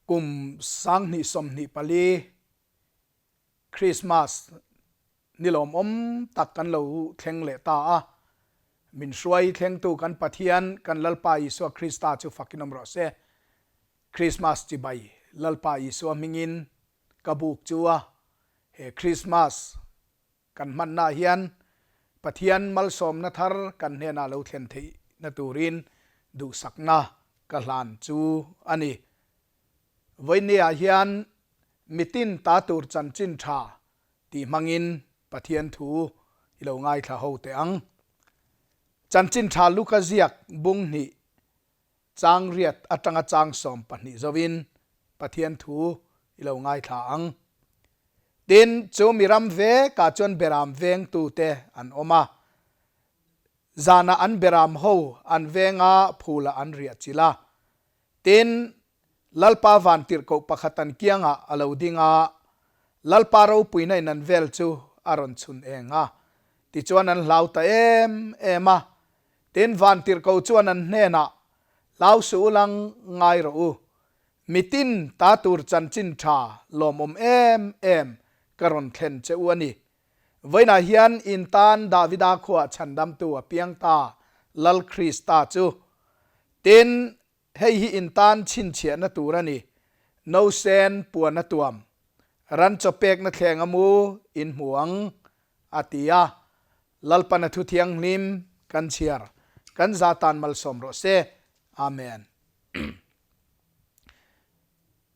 Kum 2024 Krismas ni lawmawm tak kan lo thleng leh ta a, min hruai thlengtu kan Pathian kan Lalpa Isua Krista chu fakin awm rawh se. Krismas chibai Lalpa Isua hmingin ka buk chu a, he Krismas Kan hmannaah hian Pathian malsawmna thar kan hnenah lo thlen theihna turin duhsakna ka hlan chu a ni. Vawinia hian mitin ta tur chanchin tha tih hmangin Pathian thu i lo ngaithla ho teh ang. Chanchin tha Luka ziak bung hnih chang riat atanga chang 12 zovin Pathian thu i lo ngaithla ang. Tin, chu mi ram vekah chuan beram vengtute an awm a. Zanah an beram ho an venga phulah an riah chilh a. Tin, Lalpa vantirhkoh pakhat an kiangah a lo ding a, Lalpa ropuina in an vel chu a rawn chhun eng a. Tichuan an hlau ta em em a. Tin, vantirhkoh chuan an hnenah, Hlau suh u lang ngai rawh u. Mitin ta tur chanchin tha lawmawm em em ka rawn thlen che u a ni. Vawiinah hian in tan Davida khuah chhandamtu a piang ta, Lal Krista chu. Tin, hei hi in tan chhinchhiahna tur a ni, Nosen puan a tuam, ran chaw pekna thleng a mu in hmu ang, a ti a. Lalpan a thu thianghlim kan chhiar, kan za tan malsawm rawh se. Amen.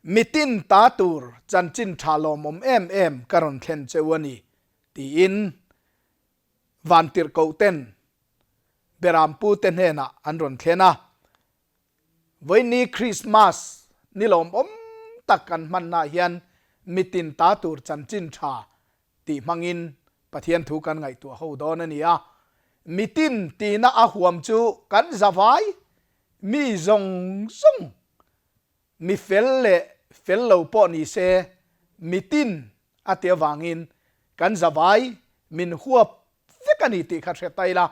Mitin ta tur chanchin tha lawmawm em em ka rawn thlen che u a ni, tiin vantirhkoh ten Berampu te hnenah an rawn thlen a. Vawiini Krismas ni lawmawm tak kan hmannaah hian mitin ta tur chanchin tha tih hmangin Pathian thu kan ngaihtuah ho dawn a ni a. Mitin tihna a huam chu kan zavai mi zawng zawng, mi fel leh fel lo pawh ni se mitin a ti avangin kan zavai min huap vek a ni tih kha hre ta ila.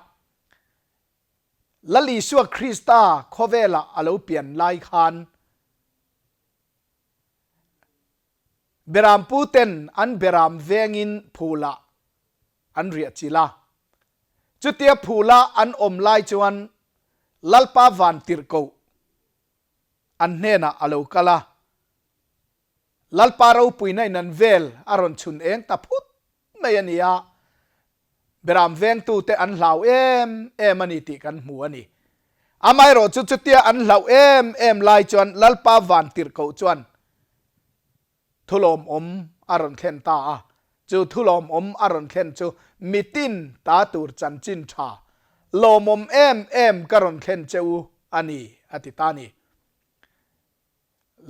Lal Isua Krista khawvelah a lo pian lai khan Berampu ten an beram vengin phulah an riah chilh a. Chutia phula an awm lai chuan Lalpa vantirhkoh an hnenah a lo kal a. Lalpa ropuina in an vel a rawn chhun eng ta phut mai a ni a. Beram vengtute an hlau em em a ni tih kan hmu a ni. Amaherawhchu chutia an hlauh em em lai chuan Lalpa vantirhkoh chuan thulawmawm a rawn thlen ta a. Chu thulawmawm a rawn thlen chu mitin ta tur chanchin tha lawmawm em em ka rawn thlen che u a ni, a ti ta a ni.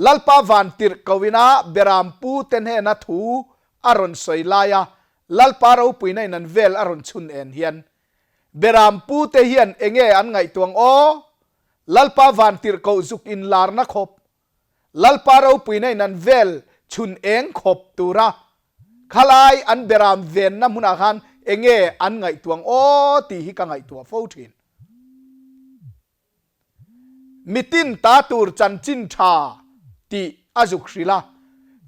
Lalpa vantirhkohina Beram pu te hnena thu a rawn sawi laia Lalpa ropuina in an vel a rawn chhun en hian Beram pu te hian enge an ngaihtuang aw? Lalpa vantirhkoh zuk inlarna khawp Lalpa ropuina in an vel chhun eng khawp tura khalai an Beram venna hmunah khan enge an ngaihtuang aw tih hi ka ngaihtuah fo thin. Mitin ta tur chanchin tha tih a zuk hrilh a,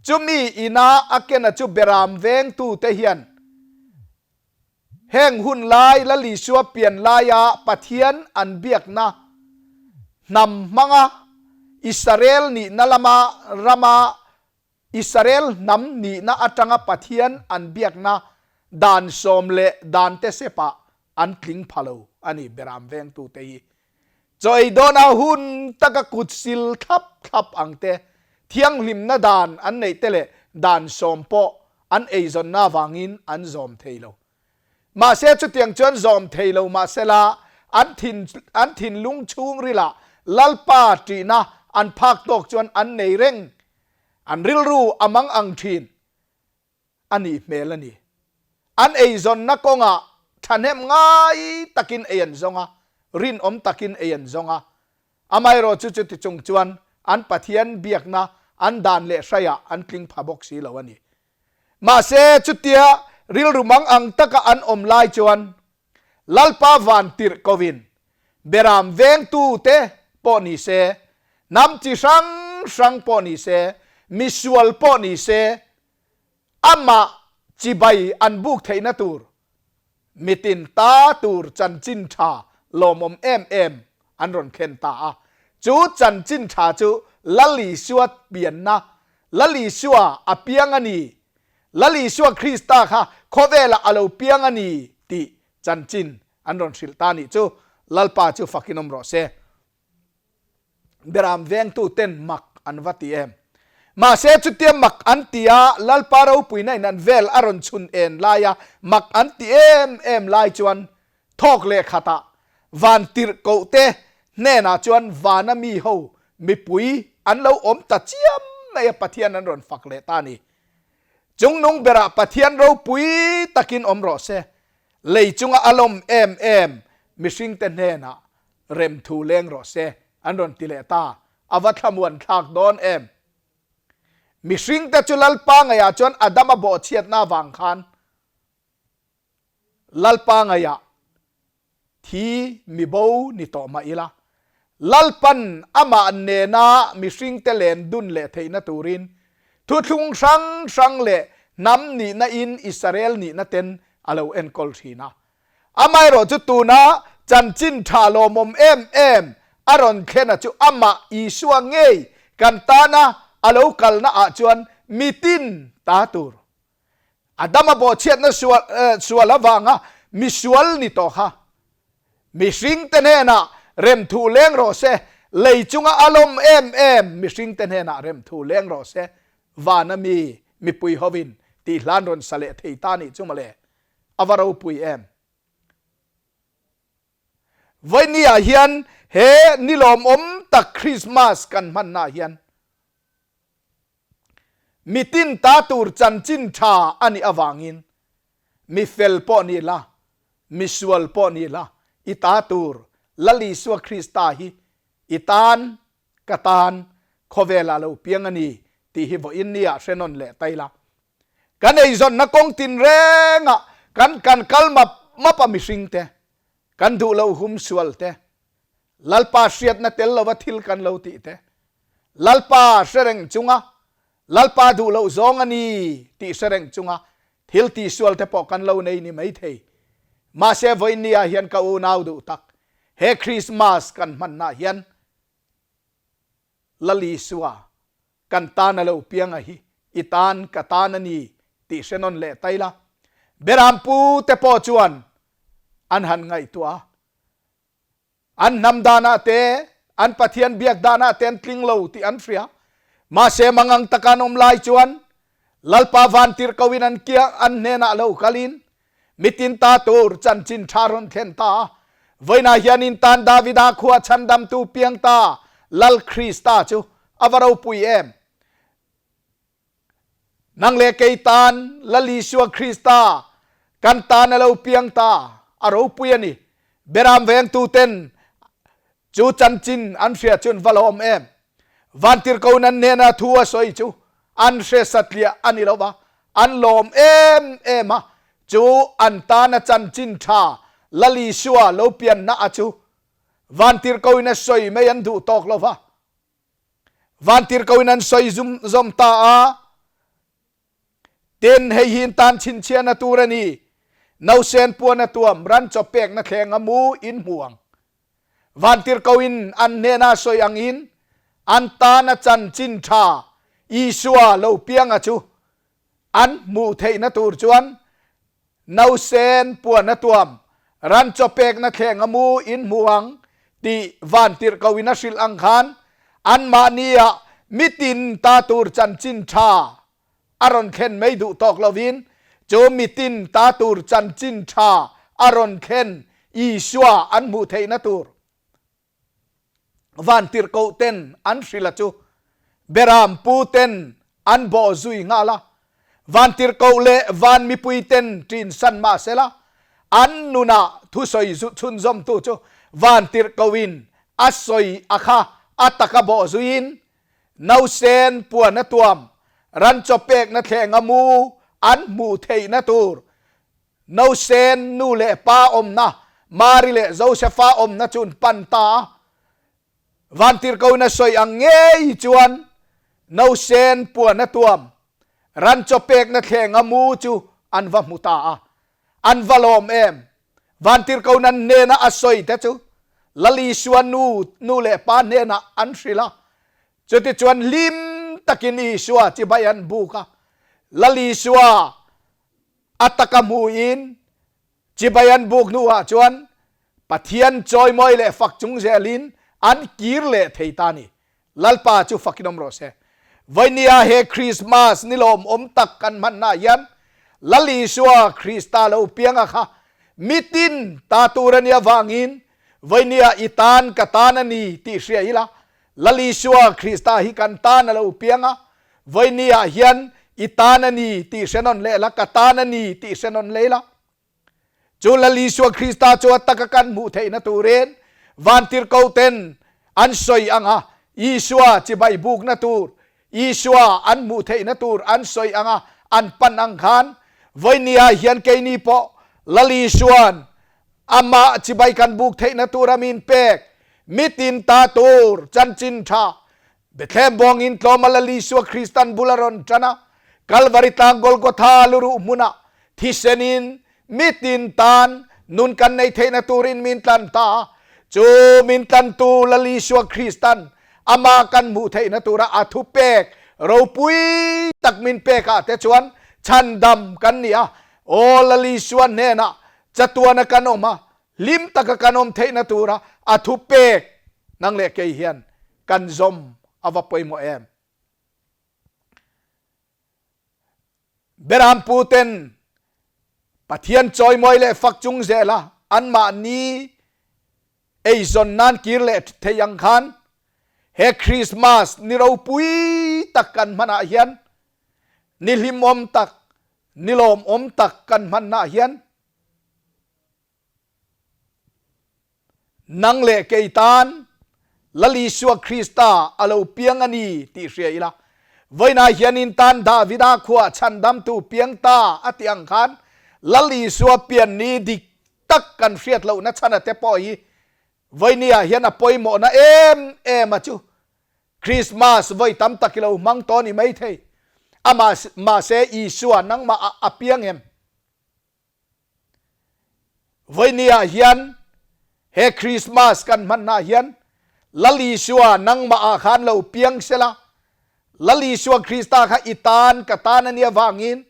chumi ina a kena chu Beram vengtute hian heng hun lai Lal Isua pian laia Pathian an biakna hnam hmanga Israel nihna lama rama Israel hnam nihna atanga Pathian an biakna dan sawm leh dan te sepah an tling pha lo a ni Beram vengtute hi. Chaw ei dawna hun taka kut sil thlap thlap ang te, thianghlimna dan an neih te leh dan sawm pawh an eizawnna avangin an zawm thei lo. Mahse chutiang chuan zawm thei lo mahsela an thin an thinlung chhungrilah Lalpa ṭihna an phak tawk chuan an nei reng. An rilru a mang ang ṭhin a nih hmel a ni. An eizawnna kawngah ṭhahnem ngai takin ei an zawng a, rinawm takin ei an zawng a. Amaherawh chu chuti chung chuan an Pathian biakna an dan leh hraiah an tling pha bawk si lo a ni. Mahse, chutia rilru mang ang taka an awm lai chuan Lalpa van tirh kovin Beram vengtute pawh ni se, hnam chi hrang hrang pawh ni se, misual pawh ni se, amah chibai an buk theihna tur mitin ta tur chanchin tha lawmawm em em an rawn thlen ta a. Chu chanchin tha chu Lal Isua pianna, Lal Isua a piang a ni, Lal Isua Krista kha khawvelah a lo piang a ni tih chanchin an rawn hrilh ta nih chu Lalpa chu fakin awm rawh se. Beram vengtu ten mak an va ti em? Mahse chutia mak an ti a, Lalpa ropuina in an vel a rawn chhun en lai a, mak an ti em em lai chuan thawk leh khatah van tirhkoh te hnenah chuan vana mi ho mipui an lo awm ta chiam mai a Pathian an rawn fak leh ta a ni. Chungnung berah Pathian ropui takin awm rawh se. Lei chunga a lawm em em mihringte hnenah remthu leng rawh se an rawn ti leh ta. A va thlamuan thlak dawn em? Mihringte chu Lalpa ngaihah chuan Adama bawhchhiatna avang khan Lalpa ngaihah thi mi bo ni tawh mah ila, Lalpan amah nena mihringte len dun leh theihna turin thuthlung hrang hrang leh hnam nihna in Israel nihna ten a lo enkawl thin a. Amaherawh chu tuna chanchin tha lawmawm em em a rawn thlena chu amah Isua ngei kan tana a lo kalna ah chuan mitin ta tur Adama bawhchhiatna sual sual avanga misual ni tawh kha mihringte hnenah remthu leng rawh se, lei chunga a lawm em em mihringte hnenah remthu leng rawh se, vana mi mipui hovin tih hlan rawn sa leh thei ta nih chu mawle, a va ropui em. Vawinia hian he ni lawmawm tak Krismas kan hmannaah hian Mitin ta tur chanchin tha a nih avangin mi fel pawh ni la, mi sual pawh ni la, i ta tur Lal Isua Krista hi i tan, ka tan, khawvelah lo piang a ni tih hi vawiin nia hre nawn leh tai la. Kan eizawnna kawng tinrengah kan kan kal map map a mihringte, kan duh loh hum sual te, Lalpa hriatna tel lova thil kan lo tih te, Lalpa hre reng chunga Lalpa duh loh zawng a ni tih hre reng chunga thil tihsual te pawh kan lo nei ni mai thei. Mahse vawiin ah hian ka unau duh tak, he Christmas kan hmanna hian Lal Isua kan tan a lo piang a hi i tan ka tan a ni tih hre nawn leh tai la. Berampu te pawh chuan an han ngaihtuah a. An hnam danah te, an Pathian biak danah te an tling lo tih an hria. Mahse mangang taka an awm lai chuan Lalpa vantirhkohin an kiang an hnenah lo kalin mitin ta tur chanchin tha rawn thlen ta a. Vawiinah hian in tan Davida khua chhandamtu piang ta Lal Krista chu a va ropui em! Nang leh kei tan Lal Isua Krista kan tan a lo piang ta, a ropui a ni. Beram vengtuten chu chanchin an hria chu an va lo awm em? Vantirhko nan hnena thu a sawi chu an hre satliah a ni lo va, an lawm em em a, chu an tana chanchin tha Lal Isua lo pianna a chu vantirhkoin a sawi mai an duh tawk lo va. Vantirhkoin an sawi zum zawm ta a, Tin, hei hi in tan chhinchhiahna tur a ni, Nausen puan a tuam, ran chaw pekna thleng a mu in hmu ang. Vantirhkoin an hnena sawi angin an tana chanchin tha Isua lo pianga chu an hmuh theihna tur chuan Nausen puan a tuam, ran chaw pekna thleng a mu in hmu ang tih vantirhkoh in a hrilh ang khan anmahni ah mitin ta tur chanchin tha a rawn thlen mai duh tawk lovin chu mitin ta tur chanchin tha a rawn thlen Isua an hmuh theihna tur Vantirhkoh ten an hrilh a chu Beram pu ten an bawh zui nghal a, Vantirhkoh leh van mipui ten ṭin san mah sela, an nunah thusawi chhunzawmtu chu Vantirhkoh in a sawi a kha a taka bawh zuiin nausen puan a tuam, ran chaw pekna thleng a mu an hmuh theihna tur Nausen nu leh pa awmna, Mari leh Josefa awmna chu an pan ta a. Vantirhkoin a sawi ang ngei chuan. Nausen puan a tuam, ran chaw pekna thlenga mu chu an va hmu ta a. An va lawm em? Vantirhkohna hnena a sawi te chu Lal Isua nu nu leh pa hnenah an hrilh a. Chutichuan hlim takin Isua chibai an buk a. Lal Isua a taka hmuin Chibai an buk hnuah chuan Pathian chawimawi leh fak chung zelin an kir leh thei ta ni. Lalpa chu fakin awm rawh se. Vainia he Krismas ni lawmawm tak kan hmanna hian Lal Isua Krista lo pianga kha mitin ta tur a nih avangin Vainia i tan ka tan a ni tih hria ila Lal Isua Krista hi kan tan a lo piang a, Vainia hian i tan a ni tih hre nawn leh la, ka tan a ni tih hre nawn leh ila. Chu Lal Isua Krista chu a taka kan hmuh theihna turin vantirhkoten an sawi ang a, Isua chibai bukna tur, Isua an hmuh theihna tur an sawi ang a, an pan ang khan vawinia hian keini pawh Lal Isua'n amah chibai kan buk theihna tura min pek mitin ta tur chanchin tha Bethlehem bawngin tlawma Lal Isua Kristan bul a rawn tan a, Kalvari tlang Golgotha luruh hmunah thisenin mitin tan nun kan nei theihna turin min tlan ta a. Chu min tlantu Lal Isua Kristan amah kan hmuh theihna tura a thupek ropui tak min pekah te chuan chhandam kan ni a. Aw Lal Isua hnenah chatuana kan awm a, hlim taka kan awm theihna tura a thupek nang leh kei hian kan zawm a va pawimawh em? Berampu ten Pathian chawimawi leh fak chung zela anmahni eizawn nan kir leh thei ang khan he Christmas ni ropui tak kan hmanah hian ni hlimawm tak, ni lawmawm tak kan hmanna hian Nang leh kei tan Lal Isua Krista a lo piang a ni tih hria ila. Vawiinah hian in tan Davida khuah chhandamtu piang ta a tih ang khan Lal Isua pian ni dik tak kan hriat lohna chhana te pawh hi vawiiniah hian a pawimawhna em em a chu. Krismas vawi tam tak i lo hmang tawh a ni maithei. Amah mahse Isua nangmah ah a piang em? Vawinia hian he Christmas kan hmanna hian Lal Isua nangmah ah khan lo piang sela, Lal Isua Krista kha i tan ka tan a nih avangin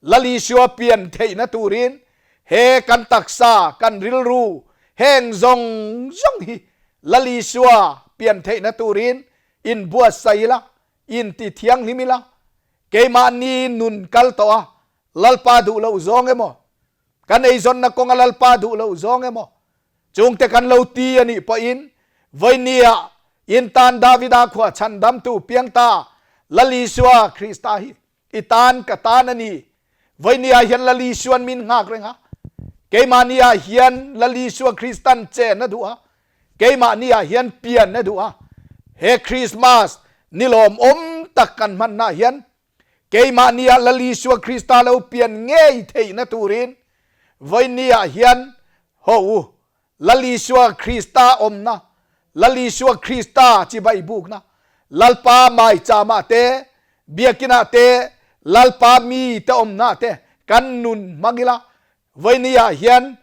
Lal Isua pian theihna turin he kan taksa, kan rilru heng zawng zawng hi Lal Isua pian theihna turin inbuatsaih ila, inti thianghlim ila, keimahni nun kal tawh a Lalpa duh loh zawng emaw, kan eizawnna kawnga Lalpa duh loh zawng emaw, chungte kan lo ti a nih pawhin vawinia in tan Davida khua chhandamtu piang ta Lal Isua Krista hi i tan ka tan a ni. Vawinia hian Lal Isuan min nghak reng a, keimahniah hian Lal Isua Kristan chen a duh a, keimahniah hian pian a duh a. He Krismas ni lawmawm tak kan hmanna hian Keimahniah Lal Isua Krista lo pian ngei theihna turin vawinia hian haw u, Lal Isua Krista awmna, Lal Isua Krista chibai bukna, Lalpa maichama te, biakinah te, Lalpa mite awmna te kan nun hmang ila, vawinia hian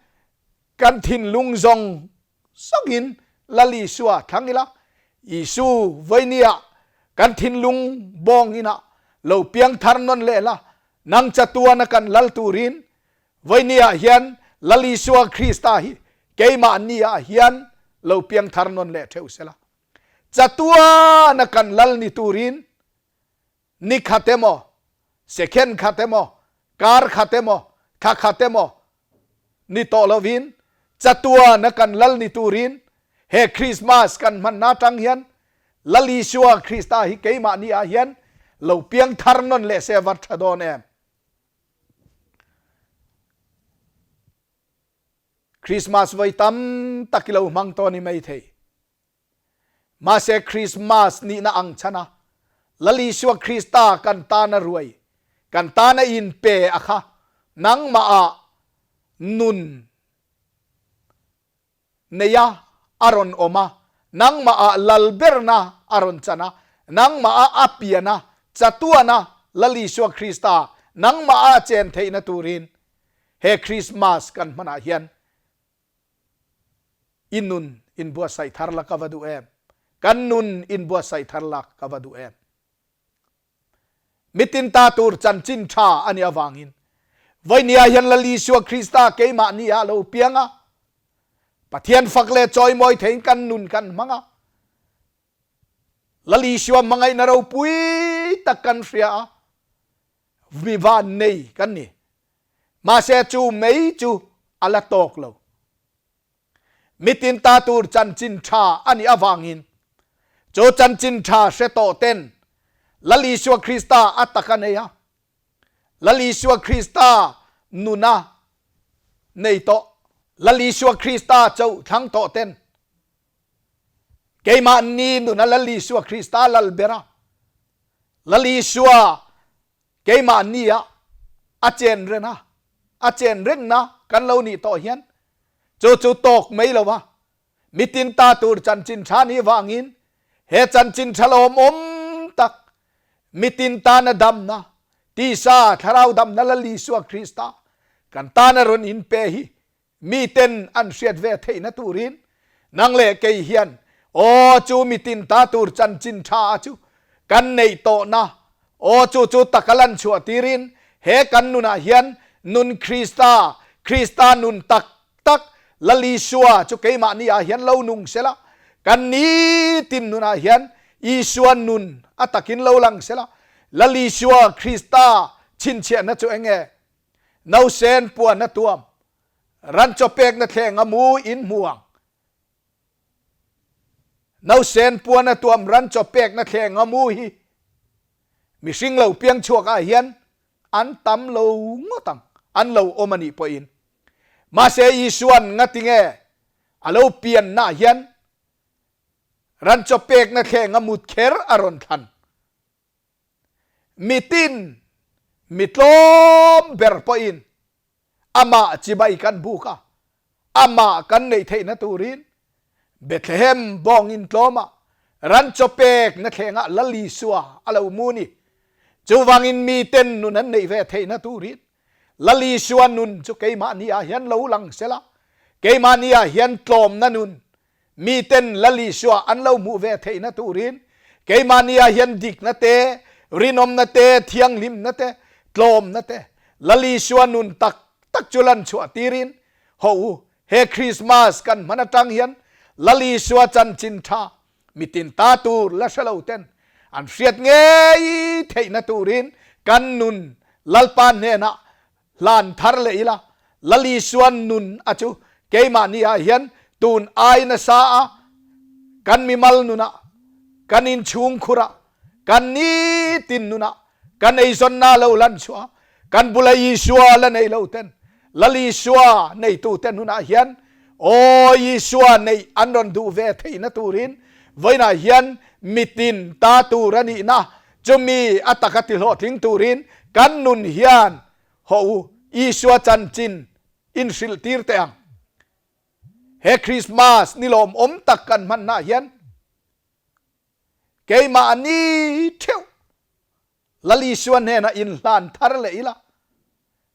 kan thinlung zawng Zawngin Lal Isua thlang ila, Isu vawinia kan thinlung bawng inah lo piang thar nawn leh la, nang chatuana kan lal turin vawinia hian Lal Isua Krista hi keimahniah hian lo piang thar nawn leh theuh sela. Chatuana kan lal ni turin Ni khat emaw, second khat emaw, kar khat emaw, thla khat emaw ni tawh lovin chatuana kan lal ni turin he Krismas kan hmanna atang hian Lal Isua Krista hi keimahni ah hian lo piang thar nawn leh se va tha dawn em? Krismas vawi tam tak i lo hmang tawh ni maithei. Mahse Krismas nihna ang chhan a, Lal Isua Krista kan tana ruai, kan tana inpe a kha nangmah ah nun nei a a rawn awm a, nangmah ah lal berna a rawn chan a. Nangmah a a pian a, chatuan a Lal Isua Krista nangmah a a chen theihna turin he Krismas kan hmanah hian i nun inbuatsaih thar la ka va duh em? Kan nun inbuatsaih thar la ka va duh em? Mitin ta tur chanchin tha a nih avangin vawinia hian Lal Isua Krista keimahni ah a lo piang a, Pathian fak leh chawimawi theiin kan nun kan hmang a, Lal Isua hmangaihna ropui tak kan hria a, mi van nei kan ni. Mahse chu mei chu a la tawk lo. Mitin ta tur chanchin tha a nih avangin chu chanchin tha hre tawh ten Lal Isua Krista a tak a nei a, Lal Isua Krista nuna nei tawh, Lal Isua Krista cho thlang tawh ten keimahni nuna Lal Isua Krista lal ber a, Lal Isua keimahni ah a chen reng a, a chen rengna kan lo nih tawh hian chu chu tawk mai lo va, mitin ta tur chanchin tha nih vangin he chanchin tha lawmawm tak mitin tana damna, tisa thlarau damna Lal Isua Krista kan tana rawn inpe hi Miten an hriat ve theihna turin nang leh kei hian aw chu mitin ta tur chanchin tha a chu kan neih tawhna aw chu chu taka lan chhuah tirin he kan nunah hian nun Krista, Krista nun tak tak Lal Isua chu keimahni ah hian lo nung sela, kan nitin nunah hian Isua nun a takin lo lang sela, Lal Isua Krista chhinchhiahna chu enge? Nausen puan a tuam, ran chaw pekna thleng a mu in hmu ang. Nausen puan a tuam, ran chaw pekna thleng a mu hi mihring lo piang chhuak ah hian an tam lo ngawt ang, an lo awm a nih pawhin. Mahse Isuan ngatinge a lo pianna ah hian ran chaw pekna thleng a mut kher a rawn thlan. Mitin, mi tlawm ber pawhin amah chibai kan buk a, amah kan neih theihna turin Bethlehem bawngin tlawmah ran chaw pekna thlengah Lal Isua a lo mu ni. Chuvangin miten nun an neih ve theihna turin Lal Isua nun chu keimahni ah hian lo lang sela, keimahni ah hian tlawmna nun Miten Lal Isua an lo hmuh ve theihna turin keimahni ah hian dikna te, rinawmna te, thianghlimna te, tlawmna te, Lal Isua nun tak tak chu lan chhuah tirin haw u. He Krismas kan hman atang hian Lal Isua chanchin tha mitin ta tur la hre lo ten an hriat ngei theihna turin kan nun Lalpa hnenah Hlan thar leh ila, Lal Isuan nun a chu keimahni ah hian tun ai nasa a, kan mimal nunah, kan inchhungkhur ah, kan nitin nunah, kan eizawnna lo lan chhuah a, kan bula Isua la nei lo ten, Lal Isua neitu te nunah hian aw Isua neih an rawn duh ve theihna turin vawiinah hian mitin ta tur a nihna Chumi a taka tihlawhtling turin kan nun hian haw u Isua chanchin in hrilh tir teh ang. He Krismas ni lawmawm tak kan hmanna hian keimahni theuh Lal Isua hnenah inhlan thar leh ila,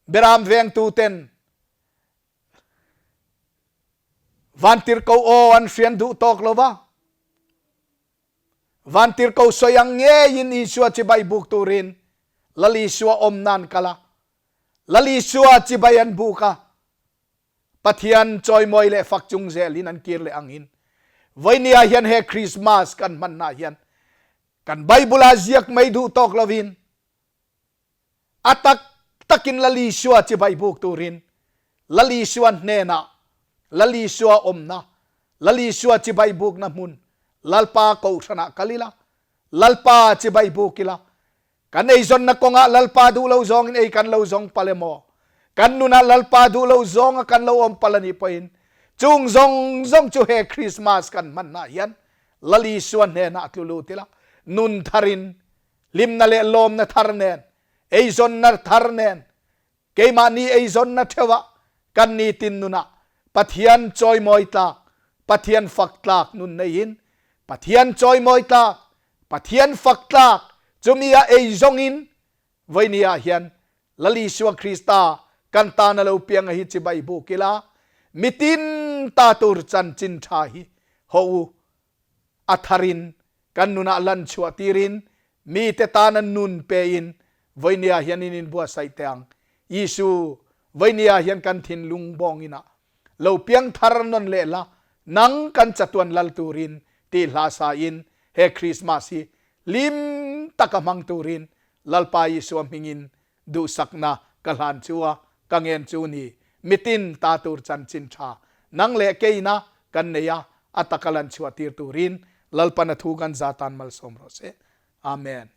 Beram vengtuten vantirhko aw an hrian duh tawk lo va, Vantirhko sawi ang ngeiin Isua chibai buk turin Lal Isua awm nan kal a. Lal Isua chibai an buk a, Pathian chawimawi leh fak chung zelin an kir leh angin vawinia hian he Krismas kan hmanna hian kan Bible-a ziak mai duh tawk lovin A tak takin Lal Isua chibai buk turin Lal Isua hnenah Lal Isua awmna, Lal Isua chibai bukna hmun Lalpa kohhranah kal ila, Lalpa chibai buk ila. Kan eizawnna kawngah Lalpa duh lo zawngin ei kan lo zawng palh emaw, kan nunah Lalpa duh lo zawnga kan lo awm palh a nih pawhin chung zawng zawng chu he Krismas kan hmannaah hian Lal Isua hnenah tlu lut ila, nun tharin Hlimna leh lawmna thar nen, eizawnna thar nen, keimahni eizawnna theuhah kan nitin nunah Pathian chawimawi tlak, Pathian fak tlak nun neiin, Pathian chawimawi tlak, Pathian fak tlak chumi a ei zawngin vawinia ah hian Lal Isua Krista kan tana lo pianga hi chibai buk ila, mitin ta tur chanchin tha hi haw u a tharin kan nunah lan chhuah tirin mite tana nun pein vawinia hian in inbuatsaih teh ang. Isu vawinia hian kan thinlung bawngin ah lo piang thar nawn leh la, nang kan chatuan lal turin tih hla sa in he Krismas hi hlim taka hmang turin Lalpa Isua hmingin duhsakna ka hlan chu a, ka ngen chu ni. Mitin ta tur chanchin tha nang leh keina kan nei a, a taka lan chhuah tir turin Lalpan a thu kan za tan malsawm rawh se. Amen.